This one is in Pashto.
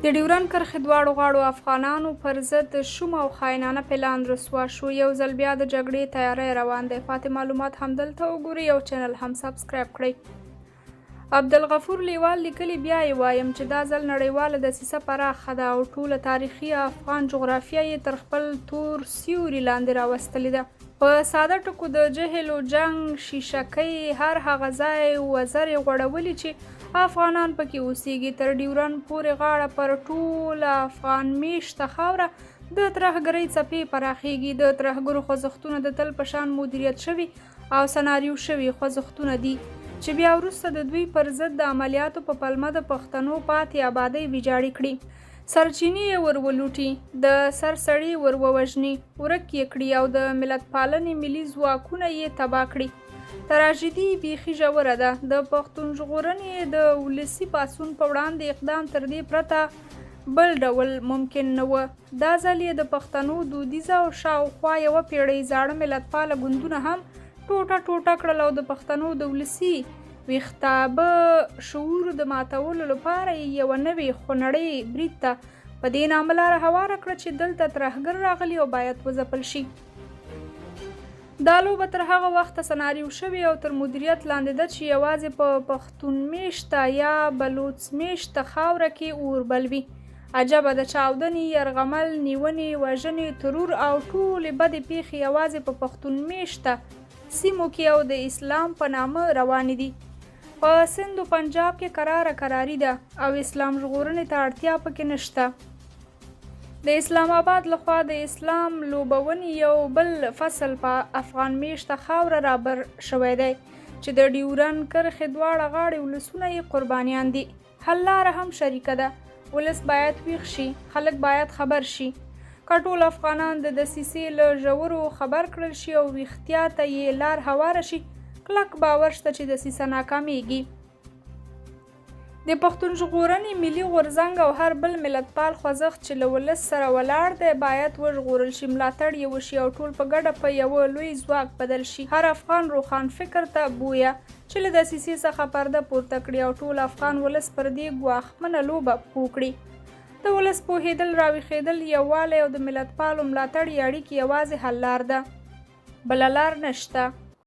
د ډیورند کرښې دواړو غاړو افغانانو پر ضد شوم او خاینانه پلان رسوا شو. یو ځل بیا د جګړې تیاری روان دی. پاتې معلومات همدلته وګورئ او چینل هم سبسکرایب کړئ. عبدالغفور لیوال لیکلي، بیا یې وایم چې دا ځل نړیواله دسیسه پراخه ده او ټوله تاریخي افغان جغرافیه یې تر خپل تور سیوري لاندې راوستلې ده. په ساده ټکو د جهل و جنګ شیشکۍ هر هغه ځای وزرې غوړولي چې افغانان پکې اوسیږي. تر ډیورند پورې غاړه پر ټوله افغان میشته خاوره د ترهګرۍ څپې پراخیږي. د ترهګرو خوځښتونه د تل په شان مدیریت شوي او سناریو شوي خوځښتونه دي چې بیا وروسته د دوی پر ضد د عملیاتو په پلمه د پښتنو پاتې آبادۍ ویجاړې کړي، سرچینې یې ور ولوټي، د سر سړي ور ووژني، ورک یې کړي او د ملتپالنې ملي ځواکونه یې تباه کړي. تراژیدي بیخي ژوره ده. د پښتون ژغورنې د ولسي پاڅون په وړاندې اقدام تر دې پرته بل ډول ممکن نه و. دا ځل یې د پښتنو دودیزه او شاوخوا یوه پېړۍ زاړه ملتپاله ګوندونه هم ټوټه ټوټه کړل او د پښتنو د ولسي ویښتابه شعور د ماتولو لپاره یې یوه نوې خونړۍ برید ته په دې نامه لاره هواره کړه چې دلته ترهګر راغلي او باید وځپل شي. دا لوبه تر هغه وخته سناریو شوې او تر مدیریت لاندې ده چې یوازې په پښتون میشته یا بلوڅ میشته خاوره کې اور بل وي. عجبه ده، چاودنې، یرغمل، نیونې، وژنې، ترور او ټولې بدې پېښې یوازې په پښتون میشته سیمو کې او د اسلام په نامه روانې دي. په سند و پنجاب کې کراره کراري ده او اسلام ژغورنې ته اړتیا پکې نشته. د اسلام آباد لخوا د اسلام لوبونې یو بل فصل په افغان میشته خاوره رابر شوی دی چې د ډیورن کرښې دواړه غاړې ولسونه یې قربانیان دي. حل لاره هم شریکه ده. ولس باید ویښ شي، خلک باید خبر شي. که ټول افغانان د دسیسې له ژورو خبر کړل شي او ویښتیا ته یې لار هواره شي، کلک باور شته چې دسیسه ناکامیږي. د پښتون ژغورنې ملي غورځنګ او هر بل ملتپال خوځښت چې له ولس سره ولاړ دی، باید وژغورل شي، ملاتړ یې وشي او ټول په ګډه په یوه لوی ځواک بدل شي. هر افغان روښانفکر ته بویه چې له دسیسې څخه پرده پورته کړي او ټول افغان ولس پر دې ګواښمنه لوبه پوه کړي. د ولس پوهېدل، راویښېدل، یووالی او د ملتپالو ملاتړ یې اړیکې یوازې حل لار ده. بله لار نشته.